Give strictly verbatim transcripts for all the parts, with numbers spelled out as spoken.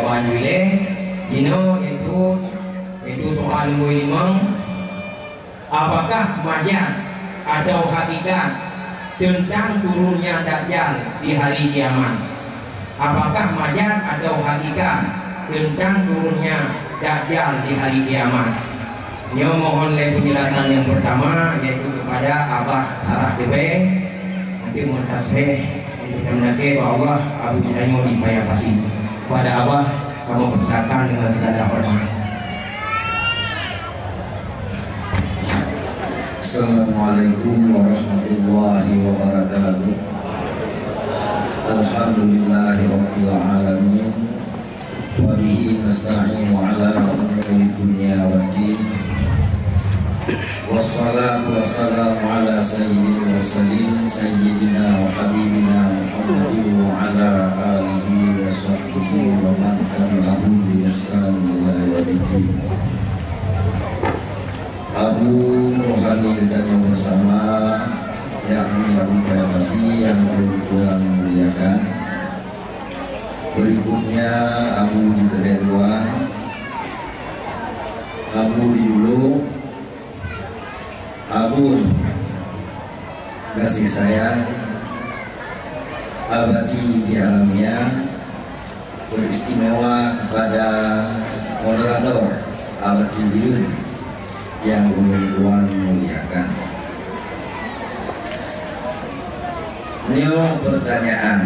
Alhamdulillah, jinoe yaitu, yaitu soal nombor lima, apakah majaz atau hakikat tentang turunnya Dajjal di hari kiamat? Apakah majaz atau hakikat tentang turunnya Dajjal di hari kiamat? Nyoe mohon lé penjelasan yang pertama, yaitu kepada Abah Sarah Debeng, nanti meutasbih untuk yang mendaki bahwa Allah Abu Juraimo di Paya Pasi. Kepada Abah, kamoe persilakan dengan segala hormat. Assalamualaikum warahmatullahi wabarakatuh. Alhamdulillahirabbil alamin. Wa bihi nasta'inu ala umuri dunya waddin. Wassalatu wassalamu ala sayyidil mursalin, sayyidina wa habibina Muhammadin wa ala alihi wa sahbihi wa man tabi'ahum bi ihsan ila yaumiddin. Abu Rohani geutanyoe bersama, yakni Abu Paya Pasi yang ulôn tuan muliakan. Berikutnya, Abu di keudéh dua, Abu di Dulu, Abu kasih sayang, abadi di alamiah, beristimewa kepada moderator abadi Bireuen yang ulôn tuan muliakan. Nyoe pertanyaan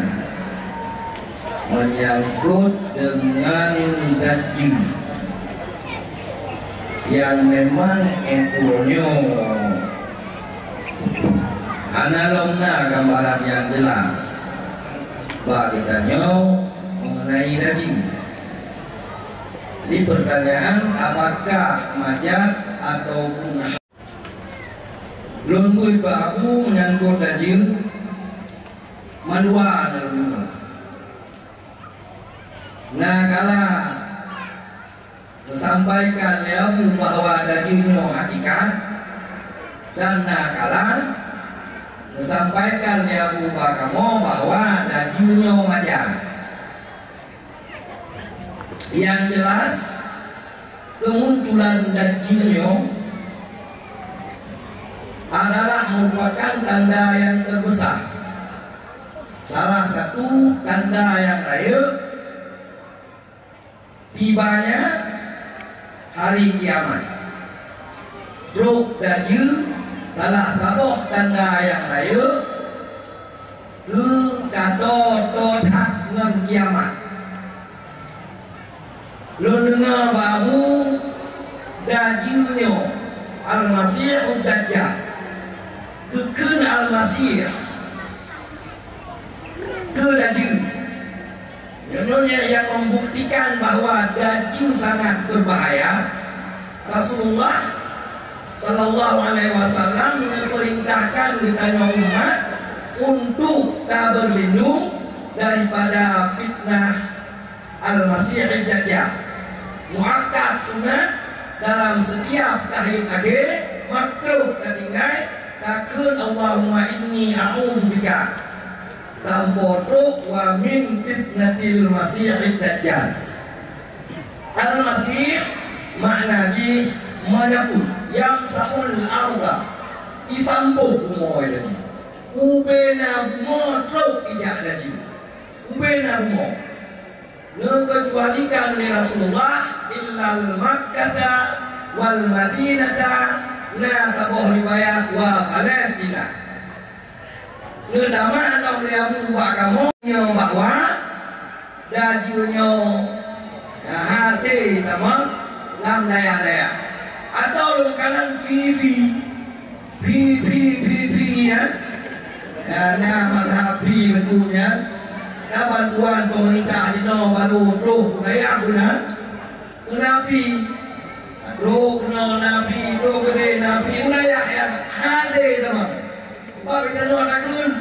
menyangkut dengan dajih yang memang ék uroe nyoe hana lom na gambaran nyang jelas bak geutanyoe mengenai dajih. Jadi pertanyaan, apakah majaz ataupun Lôn beuet bak Abu menyangkot dajih mandua na lôn deungoe. Na kala neusampaikan lé Abu bahwa dajih nyoe hakikat, dan na kala neusampaikan lé Abu bak kamoe bahwa dajih nyoe majaz. Yang jelas, kemunculan dajih nyoe adalah merupakan tanda yang terbesar, salah satu tanda yang rayeuk tibanya hari kiamat. Trok dajih salah saboh tanda nyang rayeuk keu ka toe-toe that ngon kiamat. Lôn deungoe bak Abu, dajih nyoe Al-Masihud Dajjal. Geukheun Al-Masih keu dajih. Nyoe nyang membuktikan bahwa dajih sangat berbahaya. Rasulullah sallallahu alaihi wasallam geupeurintahkan geutanyoe umat untuk tabeurlindong daripada fitnah Al-Masihid Dajjal. Muakkad sunat dalam setiap tahiyat akhé, makruh tatinggai, takheun Allahumma inni a'udzubika. Tanpa trok wa min fitnatil Masihid Dajjal. Al-Masih makna jih meunyapu, yamsahul ardha, jisampôh bumoe laju. Ubena bumoe trok ijak laju. Ubena bumoe. Neukeucualikan lé Rasulullah, illal Makkata wal Madinata, na saboh riwayat wa Palestina. Neutamah lom lé Abu bak kamoe nyoe bahwa dajih nyoe hase tamong lam dayah-dayah. Atau lôn kalon fi-fi. Fi, fi, fi, fi, ya. Ya, na mazhab fi beutôi nyan. Na bantuan pemerintah jinoe barô troh u dayah guna. Guna fi. Troh guna na fi, troh keudéh na fi, guna ya, ya. Hase tamong. Sebab tanyoe takheun.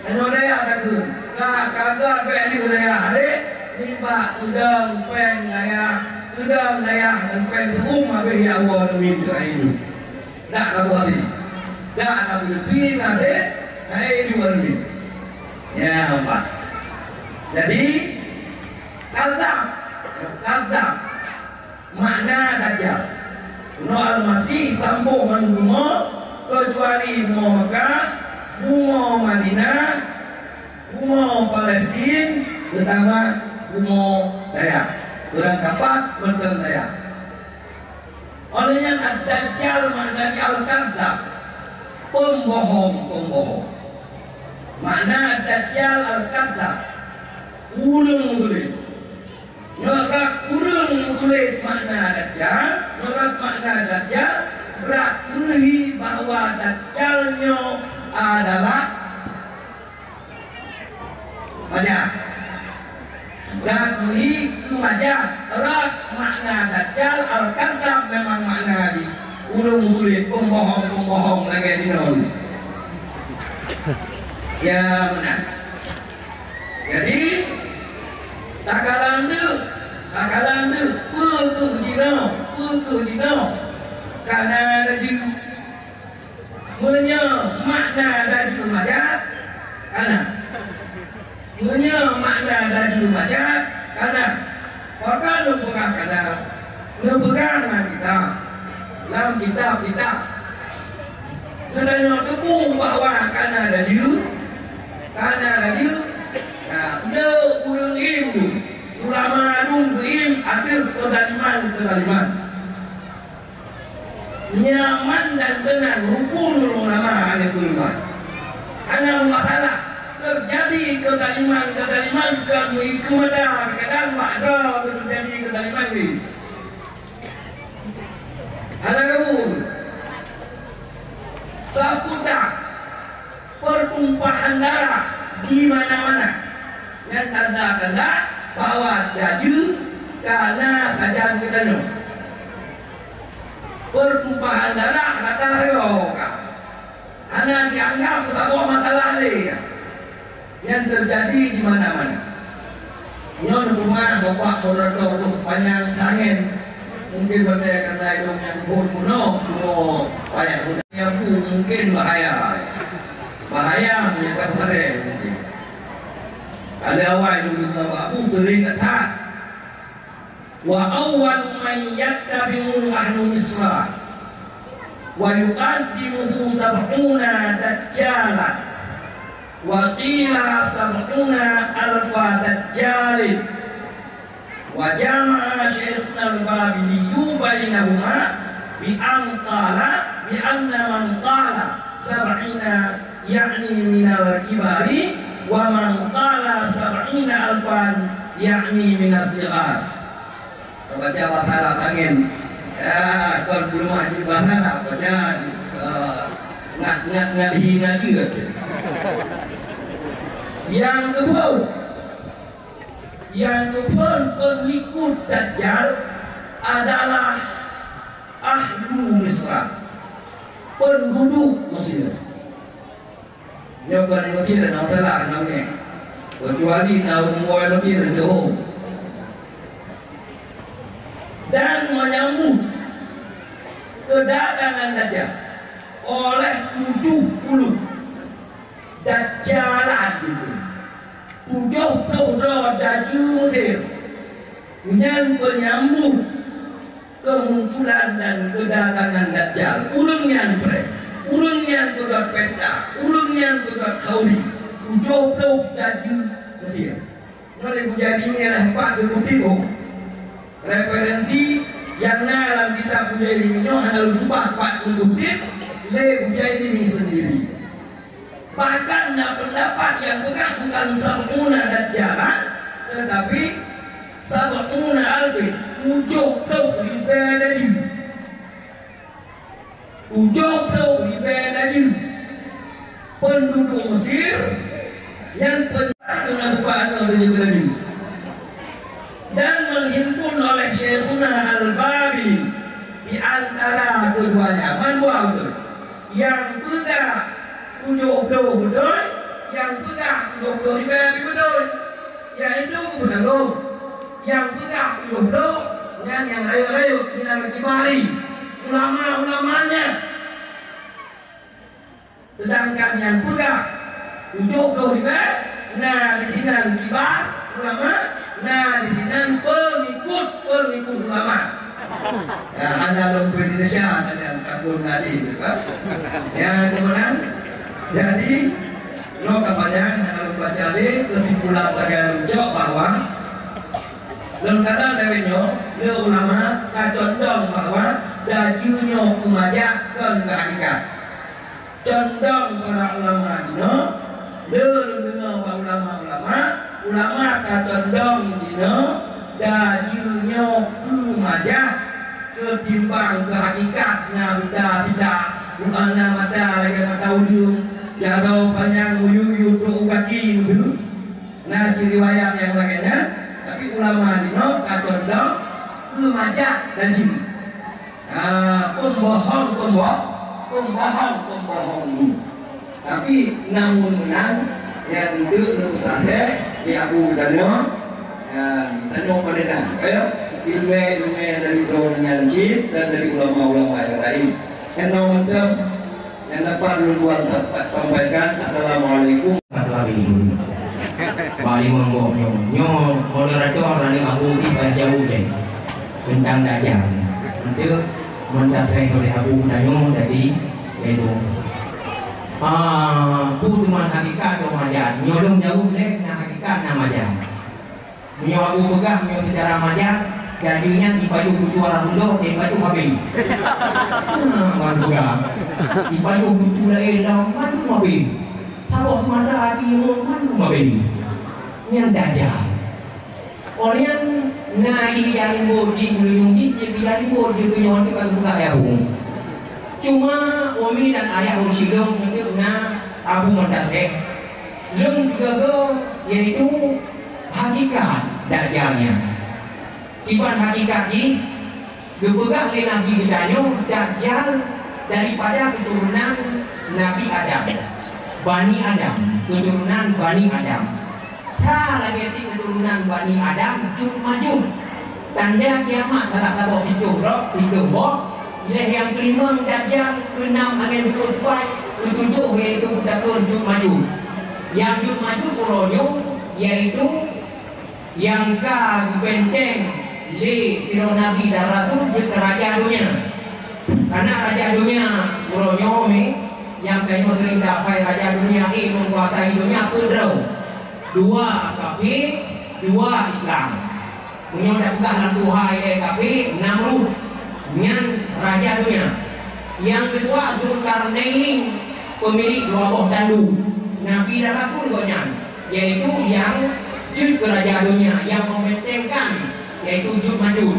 Tanyoe dayah takheun. Ka, ka geuh bèk di dayah hase. Nibak teudong péng dayah. Teudong dayah dan péng teuhom habéh ya Allah demi teuayu. Dak kabuat hati. Dak kabuat hati, nanti, hai dua lebih. Ya, empat. Jadi, azab. Kadzab, makna dajjal. Bunoe Almasih sampôh mandum bumoe, keucuali bumoe Meukah, bumoe Madinah, bumoe Palestin, geutamah bumoe dayah. Ureuëng kapat mantong dayah. Óh lheueh nyan ad-dajjal makna jih al-kadzab, pembohong-pembohong. Makna ad-dajjal al-kadzab, ureuëng meusulet. Nyoe rab ureuëng meusulet makna dajjal, nyoe rab makna dajjal, brat meuhi bahwa dajjal nyoe adalah Majah. Brat meuhi keu majah, rab makna dajjal, al-kadzab memang makna jih ureuëng meusulet, pembohong-pembohong lagée jinoe. Ya, meunan. Jadi, takalon deuh, takalon deuh, peue keuh jinoe, peue keuh jinoe, kana dajjal. Meunyoe makna dajjal majat, kana. Meunyoe makna dajjal majat, kana. Pakon lôn peugah kana? Neupeugah lam kitab. Lam kitab-kitab. Geutanyoe teupeue bahwa kana dajjal, kana dajjal, na, le ureuëng ilmu, ulama dum geuim ateueh keuzaliman-keuzaliman. Nyaman dan beunan rukun ulama aneuk ulama. Hana meumasalah teujadi keuzaliman-keuzaliman kon meuikeu mata, kadang bak droe teujadi keuzaliman jih. Hana kabur. Saf kuta. Pertumpahan darah di mana-mana. Nyan tanda-tanda bahwa dajjal kana sajan geutanyoe. Pertumpahan darah rata-rata ka. Hana dianggap saboh masalah lé. Nyan teujadi di mana-mana. Nyoe teuma Bapak Moderator panyang tangen. Mungkin batée karena idong nyang phon bunoe, bunoe payah bunoe. Nyabu mungkin bahaya. Bahaya meunyo ka peureulee mungkin. Ada awai dulu Bapak Abu sering that. Wa awwalu man yattabi'u ahlu Misra wa yuqaddimuhu sab'una dajjalan. Wa qila sab'una alfa dajjalin. Wa jama'a Syaikhuna al-Babili bainahuma bi an qala bi anna man qala sab'ina ya'ni minal kibari, wa man qala sab'ina alfan ya'ni minas sighar. Baca bahasa Arab angin. Ya, kon di rumah di bahasa Arab, baca di, eh, ngat, ngat, ngat hina juga tu. Nyang keupeu, nyang keupeu pengikut Dajjal adalah ahlu Misra, penduduk Mesir. Nyoe kon Mesir na masalah na meunan. Kecuali na ureuëng luwa Mesir deuh. Dan menyambut kedatangan Dajjal oleh tujuh puluh Dajjalan itu. Tujuh puluh droe dajjal Mesir. Nyan penyambut kemunculan dan kedatangan Dajjal. Ureuëng nyan preh, ureuëng nyan peugah pesta, ureuëng nyan peugah khauri. Tujoh ploh dajjal Mesir. Nyoe lé Bujairimi lah empat keu kutiboh. Referensi nyang na lam kitab Bujairimi nyoe hana lôn tumpah pat keu kutip lé Bujairimi sendiri. Bahkan na pendapat nyang peugah bukan sab'una dajjalan, tetapi sab'una alfin, tujoh ploh ribée dajjal. Tujoh ploh ribée dajjal. Penduduk Mesir nyang peugah dengan rupa aneuk dajjal. Dan menghimpun oleh Syekhuna Al-Babili di antara keduanya. Man dua beutôi. Nyang peugah tujoh ploh beutôi, nyang peugah tujoh ploh ribée pih beutôi. Nyang itu beutanggung. Nyang peugah tujoh ploh, nyan nyang rayeuk-rayeuk minal kibari, ulama-ulamanya. Sedangkan nyang peugah tujoh ploh ribée, na di sinan kibar ulama, na di sinan pengikut Ulama. Ya, hana lom Indonesia, hana takun ngaji, gitu kan. Ya, kemudian, jadi, lo kemudian, hana lom baca lé, kesimpulan sagai lom cok bahwa lom kata lewat nyo, le ulama ka condong bahwa laju nyo keu majak kon keu hakikat. Condong para ulama jinoe, le lôn deungoe bak ulama-ulama, ulama ka condong jinoe, laju nyoe keu majak, ketimbang keu hakikat na buta sida, buta na mata lagèe mata udeueng, jaroe panyang muyup-muyup trok u gaki meusu. Na cit riwayat nyang lagèe nyan, tapi ulama jinoe ka condong keu majak dan jin. Ah, pembohong, pemboh-, pembohong, pembohong tu. Tapi namun meunan, nyang deuek neusahih di Abu Danyo, ya, Danyo Madinah, ya, ilmu-ilmu dari droe nyan cit dan dari ulama-ulama yang lain. Kena mantap. Nyang dapat lôn tuan sa-, sampaikan, assalamualaikum. Kata Habibie. Bak limong boh nyoe. Nyoe moderator Rani Abu sih payah jauh deh. Tentang dajal. Untuk mentasbih oleh Abu Danyo jadi ilmu. Ah, bu teman hakikat tu majak. Nyoe lôn jauh deh, na hakikat na majak. Meunyoe Abu peugah, meunyoe seucara majak, jadi nyan ipajoh buku arah buloe, dan ipajoh habéh. Hana, man peugah. Ipajoh buku laén lam, mandum habéh. Saboh Sumatra hati nyoe, mandum habéh. Nyan dajal. Awaknyan na di jalan bot, di bulu nyungkit, di jalan bot, di bulu nyungkit, bagi peugah ya, Bu. Cuma, umi dan ayah ureueng sidong, untuk na Abu Murtaseh. Lôn sigoe, yaitu hakikat Dajjal nyan. Kiban hakikat jih, geupeugah lé Nabi geutanyoe, Dajjal daripada keuturonan Nabi Adam. Bani Adam, keuturonan Bani Adam. Sa lagèe cit keuturonan Bani Adam, Jud Majud. Tanda kiamat salah saboh sitoh rot, sitoh boh. Lheuh nyang keulimong Dajjal, keunam angén seupai, keutujoh yaitu geutakheun Jud Majud. Nyang Jud Majud uroe nyoe, yaitu nyang ka geubenteng lé sidroe nabi dan rasul jeuet keu raja donya. Karena raja donya uroe nyoe, nyang tanyoe seuring tapai raja donya, eh, meukuasai donya peuet droe. Dua kafé, dua Islam. Meunyoe tapeugah lam tuha ilèe kafé, Namrud, nyan raja donya. Nyang keudua Zulkarnaini, peumilék dua boh tandu, nabi dan rasul gobnyan. Yaitu nyang jeuet keu raja donya, nyang meubentengkan, yaitu Jud Majud.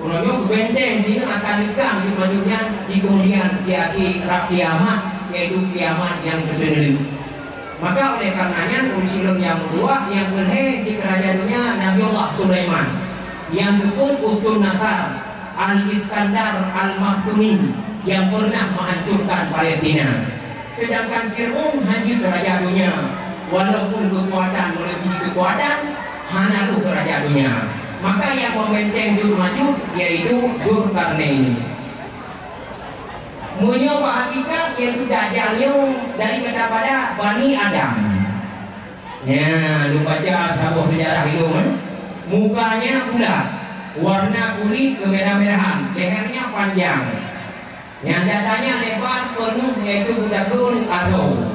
Uroe nyoe geubenteng sineuk akan neukang Jud Majud nyan di keumudian di akhé rab kiamat, yaitu kiamat nyang keuseuneulheueh. Maka oleh karena nyan, ureueng sidroe nyang keudua, nyang keulhèe jeuet keu raja donya Nabiullah Sulaiman, nyang keupeuet Uskun Nasar, Al-Iskandar Al-Makhdunim nyang pernah menghancurkan Palestina. Sedangkan Fir'aun hana jeuet keu raja donya, walaupun keukuatan meuleubih keukuatan, hana rhoh keu raja donya. Maka nyang meubenteng Jud Majud yaitu Zulkarnaini. Meunyoe bak hakikat, yaitu Dajjal nyoe dari kata pada Bani Adam. Nya, lôn baca saboh seujarah ilôn, eh. Mukanya bulat, warna kulit kemerah-merahan, lehernya panjang. Nyang datanya lebar, penuh, yaitu geutakheun asoe.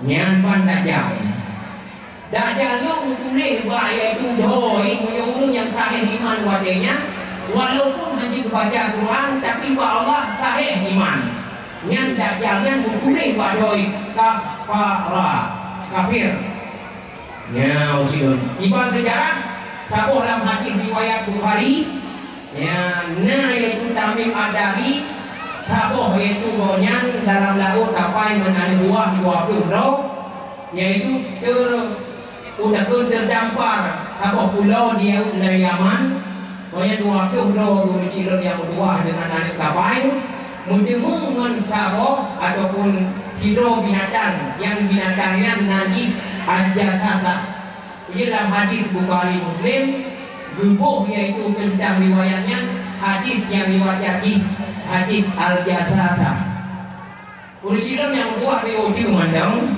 Nyan ban Dajjal. Dajjal nyoe meutuléh bak yaitu doi, meunyoe ureueng nyang sahéh iman watèe nyan, walaupun hana geubaca Quran, tapi bak Allah sahéh iman. Nyan Dajjal nyan meutuléh bak doi kafara, kafir. Nyan usilon. Iban seujarah, saboh lam hadis riwayat Bukhari, ya, na yaitu Tamim Ad-Dari, saboh yaitu gobnyan dalam laôt tapai ngon aneuk buah dua ploh droe, yaitu ter-, utakon terdampar saboh pulo di laôt Yaman. Gobnyan dua ploh droe gurèe cilok nyang meutuwah deungon aneuk kapai, meuteumèe ngon saboh ataupun sidroe binatang, nyang binatang nyan na jih Al-Jasasah. Peue lam hadis Bukhari Muslim, geuboh yaitu teuntang riwayat nyan, hadis nyang riwayat jih hadis Al-Jasasah. Ureueng sidroe nyang meutuwah di ujeue mantong.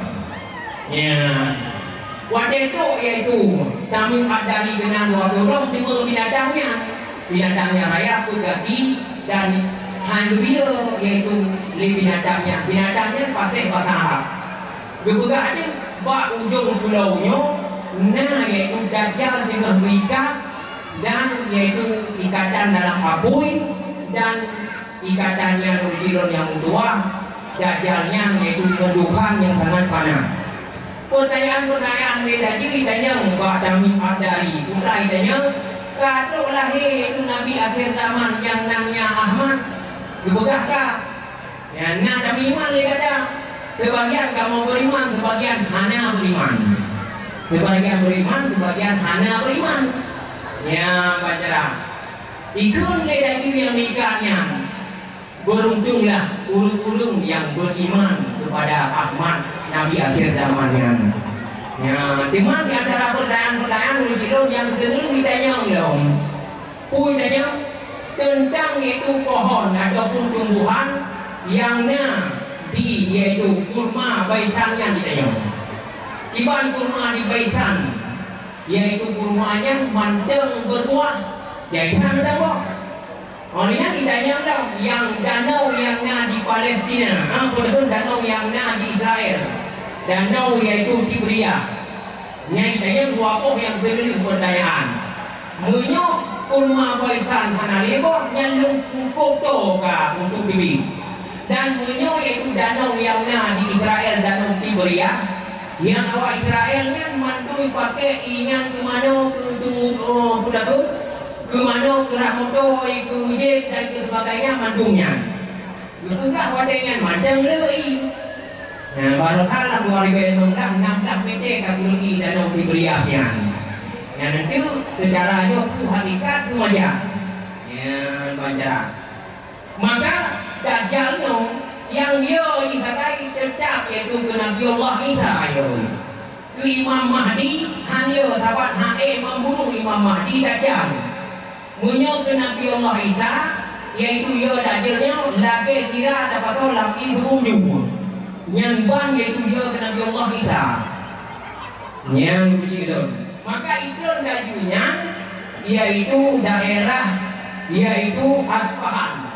Ya. Watèe trok yaitu Tamim Ad-Dari keunan dua ploh droe teumèe binatang nyan. Binatang nyang rayap peuet gaki dan hana geubila, yaitu lé binatang nyan. Binatang nyan paséh basa Arab. Geupeugah deuh bak ujong pulo nyoe na, yaitu Dajjal teungoh meuikat dan yaitu ikatan dalam apui dan ikatan nyan ureueng sidroe nyang meutuwah, Dajjal nyan yaitu teungoh duhan nyang sangat panas. Peutanyaan-peutanyaan lé laju jitanyong bak Tamim Ad-Dari, putra jitanyong, ka trok lahé yaitu Nabi akhir zaman nyang nan nya Ahmad? Geupeugah ka. Nyan na Tamim iman lé gata. Sebagian kamoe beriman, sebagian hana beriman. Sebagian beriman, sebagian hana beriman. Nyan baca. Ikheun lé laju nyang meuikat nyan. Beruntunglah ureueng-ureueng nyang beriman kepada Ahmad, Nabi akhir zaman nyan. Ya, teuma di antara pertanyaan-pertanyaan ureueng sidroe nyang seuneulheueh jitanyong lom, peue jitanyong? Teuntang yaitu pohon ataupun tumbuhan nyang na di, yaitu kurma baisan nyan jitanyong. Kiban kurma di baisan, yaitu kurma nyan mantong berbuah, jadi hana meudaboh. Óh lheueh nyan jitanyong lom, nyang danau nyang na di Palestina, ha, peue danau nyang na di Israel, danau yaitu Tiberias. Nyan jitanyong dua boh nyang seuneulheueh peutanyaan. Meunyoe kurma baisan hana lé boh, nyan lôn pungkôh toe ka untuk teubiet. Dan meunyoe yaitu danau nyang na di Israel, danau Tiberias, nyang awak Israel nyan mandum pakai ié nyan keu manoe, keu tunggui, oh, peue takheun? Keu manoe, keu rhah moto, keu ujeb dan keu sebagainya mandum nyan. Geupeugah watée nyan mantong le ié. Nah, baroesa lam dua ribu enam belas, enam belas mete ka geuleubeh danau Tiberias nyan. Nyan teuk seucara nyoe peue hakikat peue manjat. Nyan banjaran. Maka Dajjal nyoe nyang yo jih sagai teutap, yaitu keu Nabi Allah Isa yo. Keu Imam Mahdi han yo, sabab hana membunuh Imam Mahdi Dajjal. Meunyoe keu Nabi Allah Isa, yaitu yo Dajjal nyoe lagée sira tapasoe lam ié siuem jeuem. Nyan ban yaitu yo keu Nabi Allah Isa. Nyan keuci lôn. Maka ikheun laju nyan, yaitu daerah, yaitu Asfahan.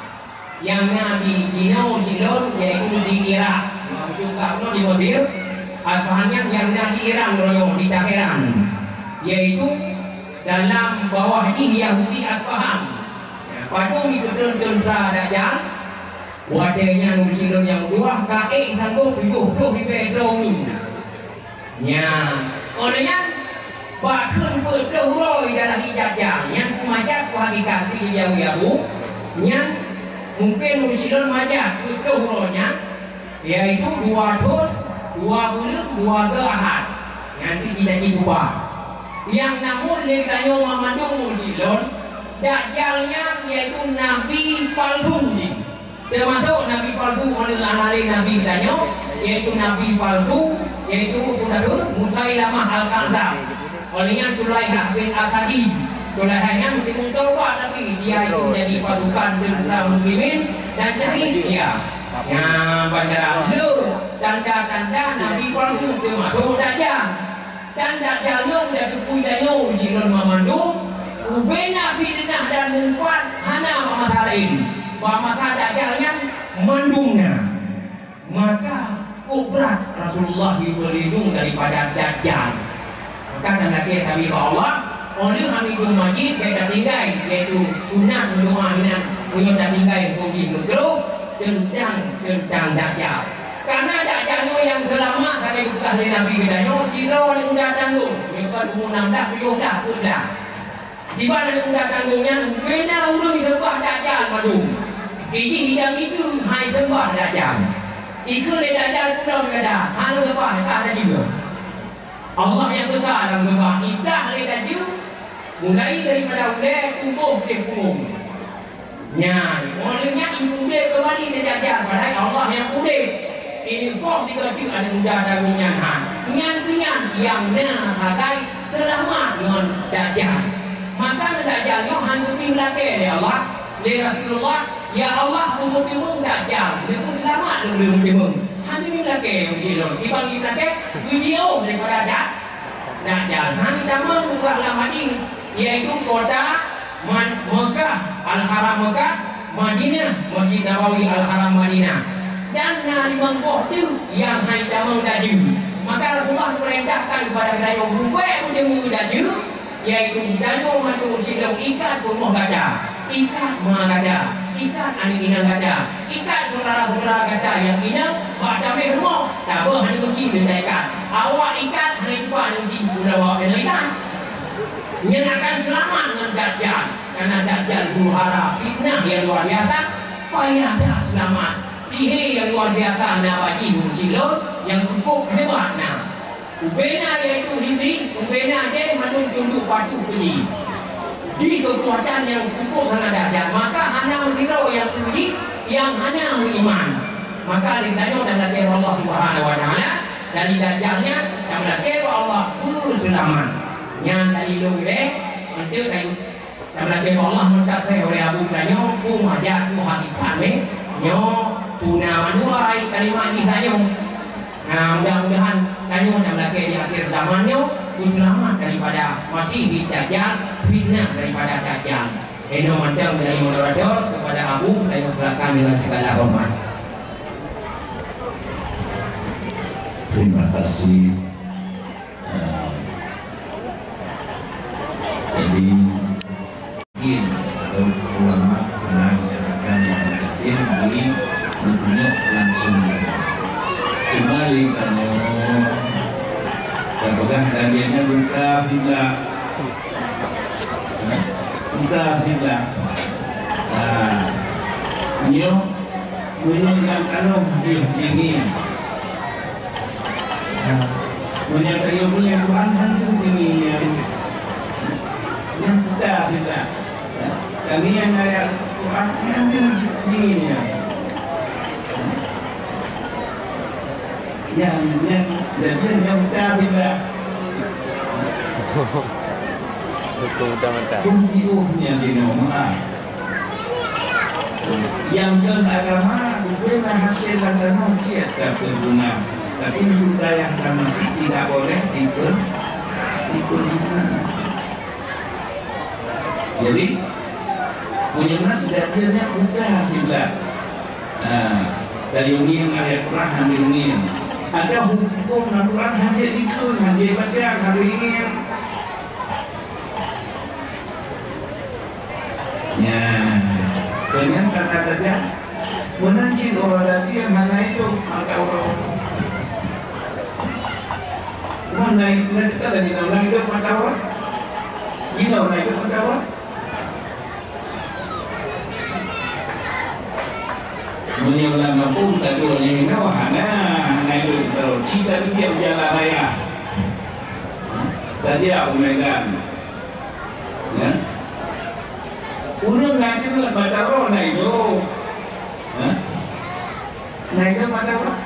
Nyang na di jinoe silon, yaitu di Irak. Ujong ka unoe di Mesir, Asfahan nyan nyang na di Iran uroe nyoe, di Teheran. Yaitu dalam bawah jih Yahudi Asfahan. Nah, padum jipeutrön teuntra Dajjal, watée nyan ureueng silon nyang meutuwah ka ék sanggob tujoh ploh ribée droe ureueng. Nyan, óh lheueh nyan, bak kheun peuet ploh uroe idalah ijak-jak, nyan peue manjat peue hakikat di Jawi Abu, nyan mungken ureueng silon manjat peuet ploh uroe nyan, yaitu dua thon, dua buleuen, dua geu Ahad. Nyan cit cita-cita. Nyang namun lé geutanyoe mandum ureueng silon, Dajjal nyan yaitu nabi palsu jih. Teumasok nabi palsu meunurot ahli nabi geutanyoe, yaitu nabi palsu, yaitu peue takheun Musailamah Al-Kadzdzab. Óh lheueh nyan Tulaihah bin Asadi. Tulaihah nyan meuteumèe taubat, tapi dia itu jadi pasukan tentara muslimin dan syahid dia. Nyan banjaran le tanda-tanda nabi palsu teumasok Dajjal. Dan Dajjal nyoe udah teupui tanyoe sinan mamandum, ubena fiteunah dan mungkat hana bak masa laén. Bak masa Dajjal nyan mandum na. Maka kok brat Rasulullah geupeuleundong daripada Dajjal. Maka dan lagèe sabe bak Allah, óh lheueh hana idong majid bèk tatinggai, yaitu sunat meudoa inan meunyoe tatinggai huköm jih meugroh teuntang, teuntang Dajjal. Karena Dajjal nyoe nyang seulamat sabe geupeugah lé Nabi geutanyoe, sidroe aneuk muda tanggong, nyoe kon umu nam blah, tujoh blah, peuet blah. Diban aneuk muda tanggong nyan, bubena ureueng jiseumah Dajjal mandum. Ijih idang ikeue hai seumah Dajjal. Ikeue lé Dajjal pulang gada, hana seumah, ka ada jiba. Allah nyang geusa lam seumah, iblah lé Dajjal, mulai daripada ulèe tuboh pih punggong. Nyan, óh lheueh nyan udép keumbali neujajak, padahai Allah nyang udép. Ini boh sigoe teuk aneuk muda tanggong nyan, ha. Nyan keuh nyan nyang na sagai seulamat ngon Dajjal. Maka Dajjal nyoe han geubri lakèe lé Allah, lé Rasulullah, "Ya Allah, beumeuteumeung Dajjal, neupeu seulamat lôn lé meuteumeung." Han geubri lakèe, uji lôn. Kiban geubri lakèe, geujiôh daripada Da-, Dajjal. Han tamong peugah lam hadis, yaitu kota Man-, Mekah Al-Haram Mekah, Madinah, Masjid Nabawi, Al-Haram Madinah. Dan na limong boh teuk nyang hana tamong dajeu. Maka Rasulullah memerintahkan kepada geutanyoe, "Beubaih beudeungoe dajeu, yaitu geutanyoe mandum sidroe ikat peurumoh gata, ikat ma gata, ikat aneuk inong gata, ikat syedara-syedara gata nyang inong bak tabéh rumoh, tabeuh aneuk geuchik lé taikat. Awak ikat hana tuha aneuk geuchik, udah bawa keunoe ikat." Nyan akan seulamat ngon Dajjal, karena Dajjal huru-hara fitnah nyang luar biasa, payah that seulamat. Sihé nyang luar biasa na bak jih ureueng cilon nyang cukup hebat na. Ubena yaitu Iblih, ubena jén mandum tunduk patuh keu jih. Jih keukuatan nyang cukup sangat dahsyat, maka hana meusidroe nyang teuuji nyang hana meuiman. Maka lé tanyoe dan lakée Allah Subhanahu wa Taala dari Dajjal nyan, dan lakée bak Allah peuseulamat. Nyan dari lôn ilée, eunteuk kayu. Tameulakée bak Allah, meutaseh oleh Abu tanyoe, peue manjat, peue hakikat mé nyoe, peue na mandua rayeuk kalimat jih tanyoe. Nah, mudah-mudahan tanyoe tameulakée di akhir zaman nyoe, peuseulamat daripada Masih di Dajjal, fitnah daripada Dajjal. Inoe mantong dari moderator kepada Abu, tanyoe silakan dengan segala hormat. Terima kasih. Jadi, jin atau ulama pernah menyatakan yang jin di dunia langsung. Cuma di tanyoe, tapeugah dan jin nyan buta siblah. Buta siblah. Nah, nyoe, meunyoe lam tanoh jih jingin. Meunyoe tayue mulia Tuhan, han kheueh jingin nyang, nyang buta siblah. Kami nyang ayat Tuhan, han kheueh jingin nyang. Nyang, nyang, jadi nyang buta siblah. Betul, buta mata. Kunci uh nyang di nomor. Nyang kon agama, bubena hasé lam tanoh cit ka peuguna, tapi untuk dayah dan masjid tidak boleh dipe-, dipeuguna. Jadi, meunyoe na kejadiannya buta siblah. Nah, dari ungin ayat Quran hana ungin. Ada hukum aturan hana ikut, hana baca, hana ingin. Nyan, keu nyan that-that saja. Meunan cit uroe lagèe hana idong mata uroe. Meunan, meunan cit ka lagèe na idong mata uroe. Jinoe na idong mata uroe. Meunyoe lam gampông taduek nyoe hana, hana idong mata uroe. Cit taduek di jalan raya. Tajak u Medan. Ya. Ureueng na jeuet mata uroe na idong. Ha? Na idong mata uroe.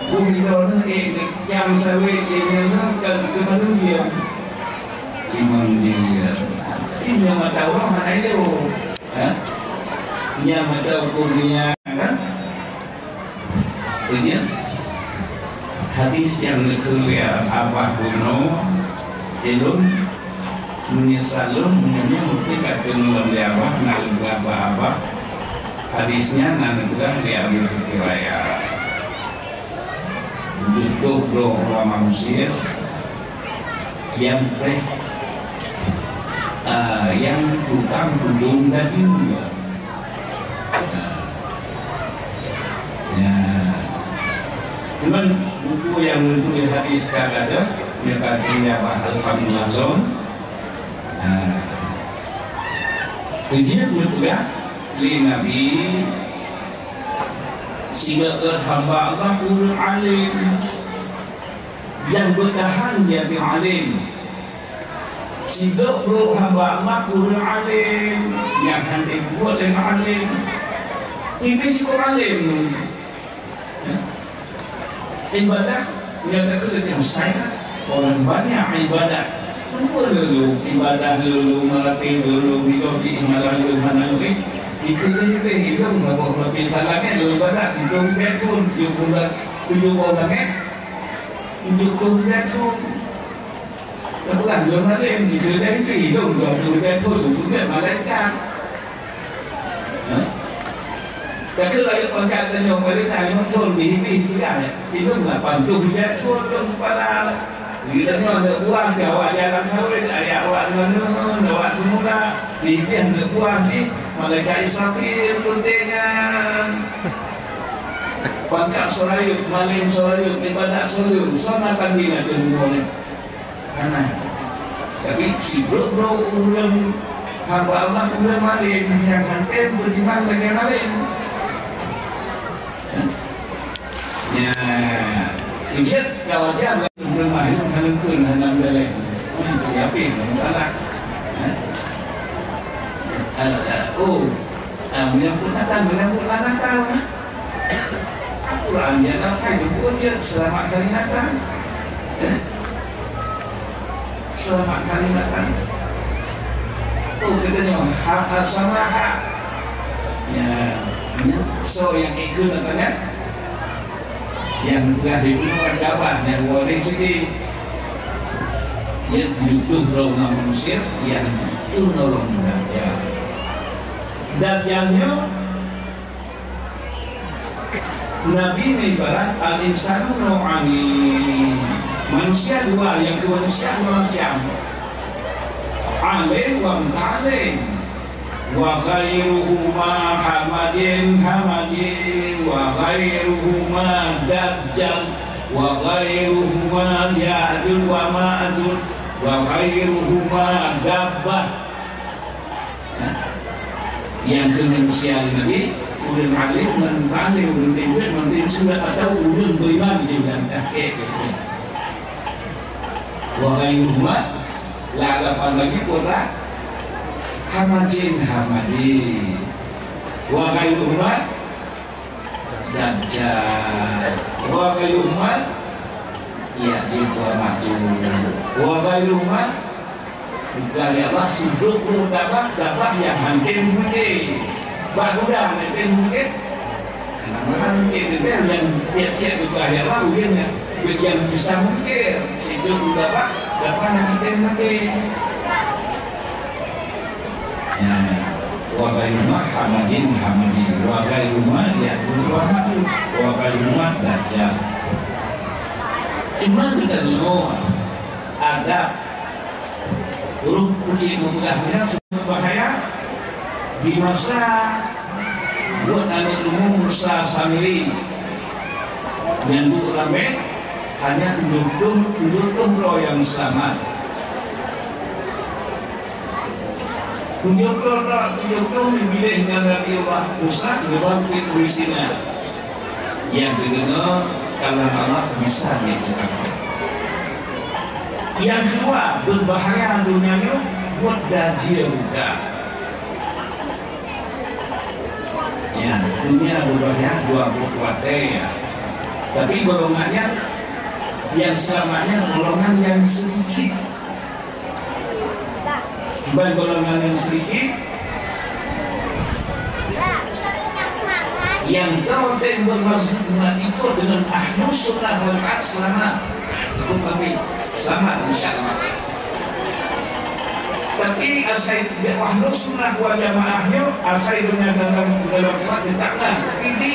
Bumi droeneuh, eh, nyang sabe, eh, nyang kan keu manusia. Imam dia. Ini mata uroe hana idong. Ha? Nyang mata hukum dunia, kan? Keujeuet hadis nyang neukheun lé Abah bunoe, ulôn meunyeusal lôn meunyoe nyan mungken ka keunoe lom lé Abah, na lôn peugah bak Abah, hadis nyan na neupeugah lé Abi Hurairah. Tujoh ploh droe ulama Mesir nyang preh, ah, nyang tukang tudong daging. Nah. Ya. Cuman buku nyang meutuléh hadis ka gadôh, nyoe ka tinggai bak alhamdulillah lom. Nah. Keujeuet neupeugah lé Nabi, "Sigoe hamba Allah ureueng além, nyang beutahan jadi além." Sidroe hamba Allah ureueng além, nyang hana buet lé além. Iblih sikoh além. Ibadah nyang takheun lé saya orang banyak ibadah. Apa lulu ibadah lulu melatih lulu hidup di malam lulu mana lulu. Itu je lebih hidup saboh lebih salah kan lulu ibadah itu betul tujuh bulan tujuh bulan kan. Tujuh bulan tu. Peugah lôn malém, di keudai pih lôn dua puluh tiga thôn, malaikat. Hah? Ka keuh rayeuk pangkat tanyoe, malaikat limong thôn, di Iblih peugah, di lôn lapan puluh tiga thôn lôn kepala. Di tanyoe aneuk buah, di awak jalan kawin, ayah awak ngon neuen, awak semula, di Iblih aneuk buah jih, malaikat Israfil, peunteng nyan. Pangkat seurayeuk, malém seurayeuk, ibadat seurayeuk, sama kan di ateueh bumoe nyoe. Hana. Tapi sidroe-droe ureueng hamba Allah, ureueng malém nyang hana tem beutimang lagèe malém. Ya, ijat ka wajar lah ureueng malém hana kheun hana meudaleh. Hana yakin, hana salah. Ha? Ah, ah, oh. Ah, menyambut Natal, menyambut lah Natal, ha? Al-Quran dia dah pai jemput dia, selamat hari Natal. Eh? Selamat hari Natal. Oh, kita nyoe hak, ah, sama hak. Ya, ya. So, yang ikut katanya, yang tugas itu adalah yang boleh sedih. Yang hidup roh manusia yang turun Dajjal. Dajjal nyoe Nabi nyan ibarat al-insanu nau'ani. Manusia dua, nyang keu manusia dua macam. Alim wa muta'alim. Wa khairuhuma hamadin hamadi, wa khairuhuma dajjal, wa khairuhuma ya'juj wa ma'juj, wa khairuhuma dabbah. Nyang keu manusia lagi, ureueng alim ngon muta'alim, ureueng teubiet ngon teubiet surat atau ureueng beriman di dalam tahqiq. Wa ghairuhuma, la lapan lagi kota Hamadin Hamadi. Wa ghairuhuma Dajjal. Wa ghairuhuma Ya'juj wa Ma'juj. Wa ghairuhuma Bukan ya Allah, sidroe ploh dabbah, dabbah nyang hana tem mungkir. Bak guda hana tem mungkir. Karena mana mungkir tu kan nyang tiep-tiep bukan ya Allah, ureueng nyang, nyang bisa mungkir. Sidroe ploh dabbah, dabbah nyang hana tem mungkir. Ya. Wa ghairuhuma Hamadin Hamadi. Wa ghairuhuma Ya'juj wa Ma'juj. Wa ghairuhuma Dajjal. Cuma kita nyoe adab Ureueng pucék meupeugah nyan sangat bahaya di masa buet aneuk leumo Musa Samiri nyang duek ramé, hanya tujoh ploh, tujoh ploh droe nyang seulamat. Tujoh ploh droe, tujoh ploh neupiléh ngon Nabi Allah Musa nibak Bukét Turisina. Nyang keudua, kalam Allah bisa jeuet teutamong. Nyang keudua, beubahaya donya nyoe buet dajih buta. Ya, donya beubahaya dua buet watèe, ya. Tapi golongan nyan, nyang seulamat nyan golongan nyang seudikit. Ban golongan nyang seudikit, nyang ka watèe bermaksud meuikot deungon Ahlus Sunnah wal Jamaah seulamat. Ikot Nabi, seulamat insya Allah. Tapi asai Ahlus Sunnah wal Jamaah nyoe asai deungon dalam, dalam umat ditakna. Tapi di,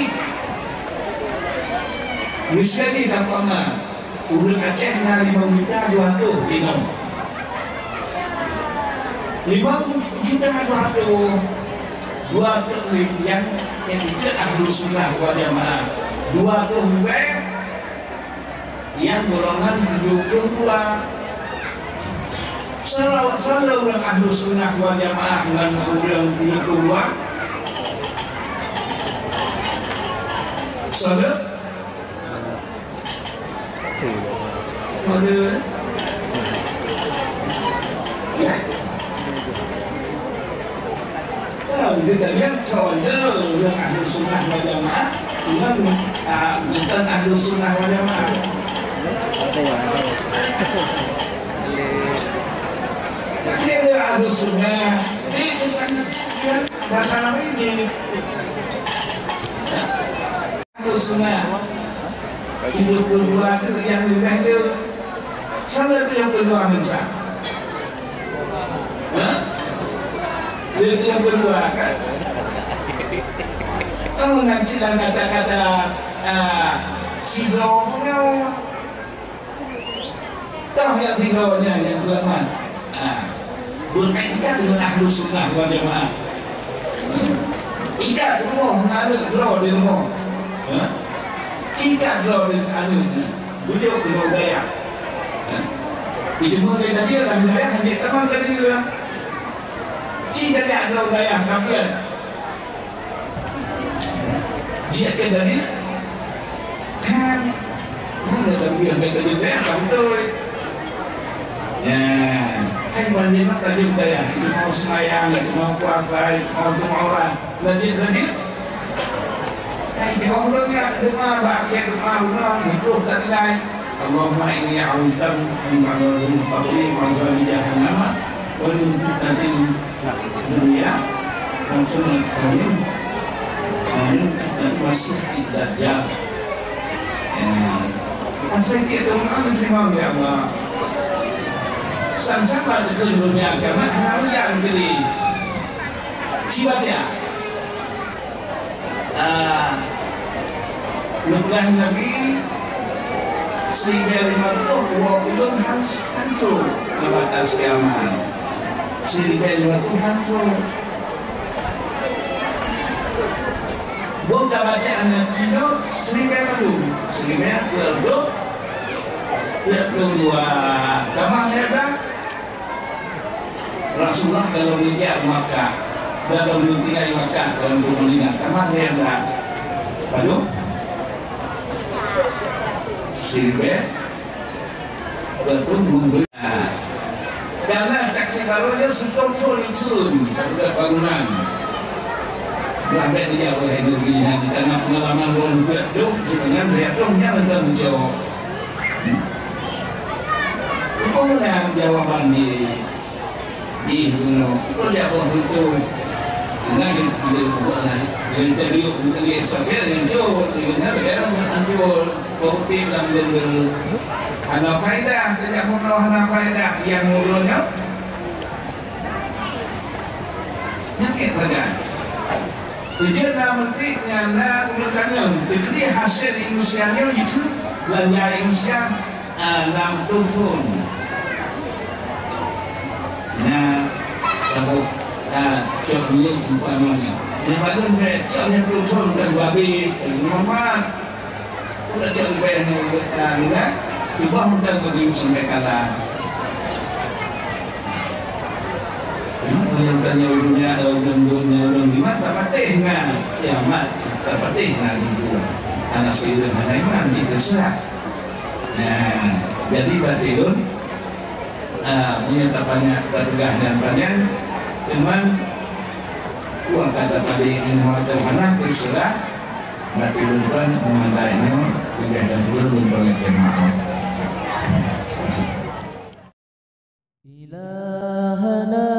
misalnya dapat na Ureueng Aceh na limong juta dua ratus inong. Limong juta dua ratus, dua ratus lé-, nyang, nyang ikut Ahlus Sunnah wal Jamaah. Dua ratus ribèe nyang golongan tujoh ploh dua. Salah, salah ureueng Ahlus Sunnah wal Jamaah ngon ureueng tiga puluh dua. Salah Pada, ya. Kalau kita lihat contoh yang Ahlus Sunnah wal Jamaah, dengan, ah, bukan Ahlus Sunnah wal Jamaah. Tapi ada Ahlus Sunnah, ini bukan masalah ini. Ahlus Sunnah. Tujoh puluh dua tu nyang leubeh tu. Salah tujoh puluh dua ngon sa. Ha? Dia, dia berdua kan? Kamu nak cila kata-kata, ah, sidroe nyoe. Toh nyang sidroe nyan nyang selamat. Ah. Beriktikad dengan ahlu sunnah wal jamaah. Hmm. Ikat rumoh ngon aneuk droe di rumoh. Ha? Ikat droe di aneuk nyan. Bujuk di rumoh dayah. Ha? Ijma ke tadi dalam dayah hanya tamam tadi dua. Ci dayah droe dayah kapian. Jeuet keu dalil? Kan? Mana dalil? Bèk tajeuet dayah, tak beutôi. Ya, kan panjang nak tajeuet dayah. Itu mau sembahyang, itu mau puasa, itu mau, itu mau orang. Lah jeuet dalil? Hai, di Allah ni ada doa, bak akhir doa, Allah, butuh tak nilai. Allahumma inni a'udzubika min azabil qabri wa azabi jahannam wa min fitnatil dunya wa fitnatil qabri wa min fitnatil masiihid dajjal. Ya. Asai dia tu mana terima ya Allah. Sang-sang lah tekun dunia kiamat, hana ujan gede. Ci baca. Ah, leubeh Nabi, siribèe limong reutôh uroe ulôn han-, hancô ngon batas kiamat. Siribèe limong reutôh hancô. Boh tabacaan Nabi nyoe siribèe mandum, siribèe peuet reutôh, peuet reutôh dua. Tamah lhèe blah. Rasulullah kalau geujak Makkah, dan kalau tinggai Makkah dalam peumandingan, tamah lhèe blah. Padum? Siribèe. Walaupun membeli. Karena taksi baru aja seutoh thôn icun, budak bangunan. Lambat dia buat energi yang di tanah pengalaman orang budak dong, sebenarnya dia dong, dia mentang menjawab. Itulah jawaban di, di gunung. Itu dia buat situ. Nah, dia, dia buat lah. Dia interview, dia esok dia hancur. Dia dengar, dia hancur. Bukti lam lengger. Hana faedah, tajak bunoe hana faedah. Yang ngurus nyoe. Nyakét badan. Tujuan na meuntri nyang na ureueng tanyong, teukli hasé Indonesia nyoe jiteupeue beulanja Indonesia, ah, nam ploh thon. Na saboh, ah, cok milék umpama nyoe. Nyang padum bèk cok nyang ploh thon dan babi, eh, Muhammad. Udah cok leubeh nyoe, ah, nyoe, cuba mantong bagi sampai kalah. Meunyoe tanyong dunia, eh, dunia, dunia, dunia, di mana tapatéh na kiamat, tapatéh na lingkungan. Anak sira hana iman, jih terserah. Nah, jadi batilun, ah, meunyoe tapanyang, tapeugah dan panyang, cuman, uang kata tadi, ini hotel mana, terserah, Tapi lôn peureulèe meumandai nyoe, peugah dan ulôn, lôn peureulèe maaf. Ilahana